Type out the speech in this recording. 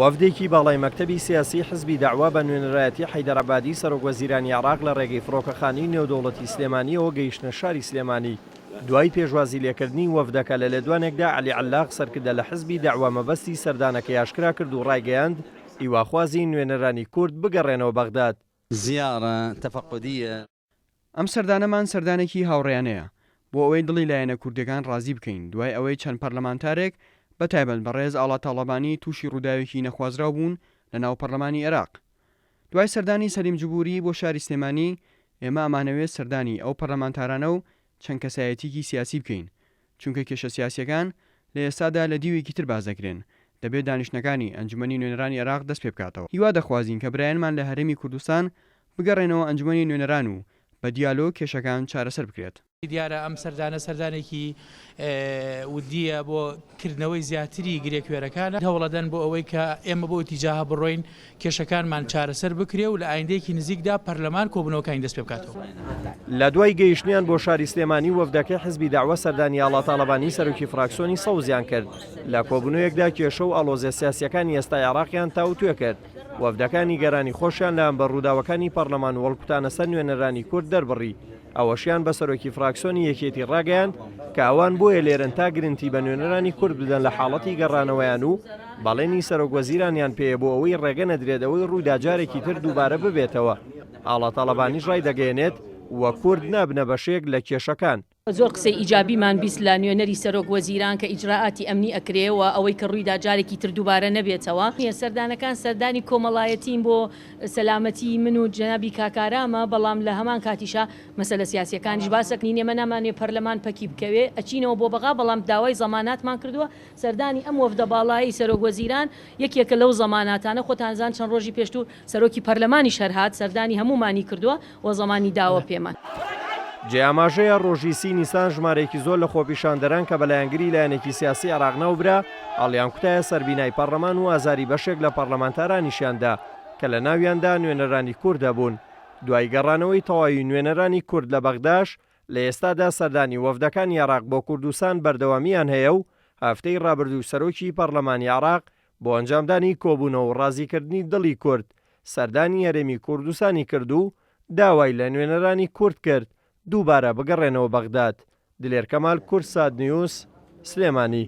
وەفدێکی باڵای مەکتەبی سیاسیی حزبی دەعوە بە نوێنەرایەتی حەیدەر عەبادی سەرۆک وەزیرانی عێراق لە ڕێگەی فڕۆکەخانەی نێودەوڵەتی سلێمانییەوە گەیشتنە شاری سلێمانی. دوای پێشوازی لێکردنی وەفدەکە لە لێدوانێکدا عەلی عەلاق سەرکردە لە حزبی دەعوە مەبەستی سەردانەکەی ئاشکرا کرد و ڕایگەیاند، هیواخوازین نوێنەرانی کورد بگەڕێنەوە بەغداد. زیارە تفقدیە. ئەم سەردانەمان سەردانێکی هاوڕێیانەیە بۆ ئەوەی دڵی لایەنە کوردیەکان ڕازی بکەین دوای ئەوەی چەند پەرلەمانتارێک بە تایبەت بەڕێز ئاڵا تاڵەبانی توشی ڕووداوێکی نەخوازراو بوون لە ناو پەرلەمانی ئێراق دوای سەردانی سەلیم جبوری بۆ شاری سلێمانی ئێمە ئەمانەوێت سەردانی ئەو پەرلەمانتارانە و چەند کەسایەتیەکی سیاسی بکەین چونکە کێشە سیاسیەکان لە ئێستادا لە دیوێکی تر باس دەکرێن، دەبێت دانیشتنەکانی ئەنجومەنی نوێنەرانی عێراق دەست پێبکاتەوە. هیوا دەخوازین کە برایانمان لە هەرێمی کوردستان بگەڕێنەوە ئەنجومەنی نوێنەران و بە دیالۆگ کێشەکان چارەسەر بکرێت. دیارە ئەم سەردانە سەردانێکی ودییە بۆ کردنەوەی زیاتری گرێ کوێرەکانە، هەوڵەدەن بۆ ئەوەی کە ئێمە بەو ئیتیجاهە بڕۆین کێشەکانمان چارەسەر بکرێ و لە ئایندەیەکی نزیکدا پەرلەمان کۆبوونەوەکانی دەست پێ بکاتەوە. لە دوای گەیشتنیان بۆ شاری سلێمانی وەفدەکەی حزبی دەعوە سەردانی ئاڵا تاڵەبانی سەرۆکی فراکسۆنی سەوزیان کرد، لە کۆبوونەوەیەکدا کێشە و ئاڵۆزیە سیاسیەکانی ئێستای عێراقیان تاوتوێ کرد، وەفدەکە نیگەرانی خۆشیان لە هەمبەر ڕووداوەکانی پەڕلەمان و هەڵکوتانە سەر نوێنەرانی کورد دەربڕی. ئەوەشیان بە سەرۆکی فراکسۆنی یەکێتی ڕاگەیاند کە ئەوان بۆیە لێرەن تا گرنتی بە نوێنەرانی کورد بدەن لە حاڵەتی گەڕانەوەیان و بەڵێنی سەرۆک وەزیرانیان پێیە بۆ ئەوەی ڕێگە نەدرێت ئەوەی ڕوویدا جارێکی تر دووبارە ببێتەوە. ئاڵا تاڵەبانیش ڕایدەگەیەنێت و کورد نابنە بەشێک لە کێشەکان. زۆر قسەی ئیجابیمان بیست لە نوێنەری سەرۆک وەزیران کە ئیجرائاتی ئەمنی ئەکرێ و ئەوەی کە ڕوویدا جارێکی تر دووبارە نەبێتەوە. سەردانەکان سەردانی کۆمەڵایەتین بۆ سەلامەتی من و جەنابی کاک ئارامە، بەڵام لە هەمان کاتیشا مەسەلە سیاسیەکانیش باس ئەکەین، ئێمە نامانەوێ پەرلەمان پەکی بکەوێ، ئەچینەوە بۆ بەغا، بەڵام داوای زەماناتمان کردووە، سەردانی ئەم وەفدە باڵایەی سەرۆک وەزیران یەکێکە لەو زەماناتانە، خۆتان ئەزانن چەند ڕۆژی پێشتوو سەرۆکی پەرلەمانیش هەر هات سەردانی هەموومانی کردووە و زەمانی داوە پێمان. جێی ئاماژەیە ڕۆژی سی نیسان ژمارەیەکی زۆر لە خۆپیشاندەران کە بە لایەنگری لایەنێکی سیاسی عێراق ناوبرا، هەڵیانکوتایە سەر بینای پەڕلەمان و ئازاری بەشێک لە پەڕلەمانتارانیشیان دا کە لە ناویاندا نوێنەرانی کورد هەبوون. دوای گەڕانەوەی تەواوی نوێنەرانی کورد لە بەغداش، لە ئێستادا سەردانی وەفدەکانی عێراق بۆ کوردستان بەردەوامییان هەیە و هەفتەی ڕابردوو سەرۆکی پەڕلەمانی عێراق بۆ ئەنجامدانی کۆبوونەوە و ڕازیکردنی دڵی کورد سەردانی هەرێمی کوردستانی کرد و داوای لە نوێنەرانی کورد کرد دووبارە بگەڕێنەوە بەغداد. دلێر کەمال، کوردسات نیوز، سلێمانی.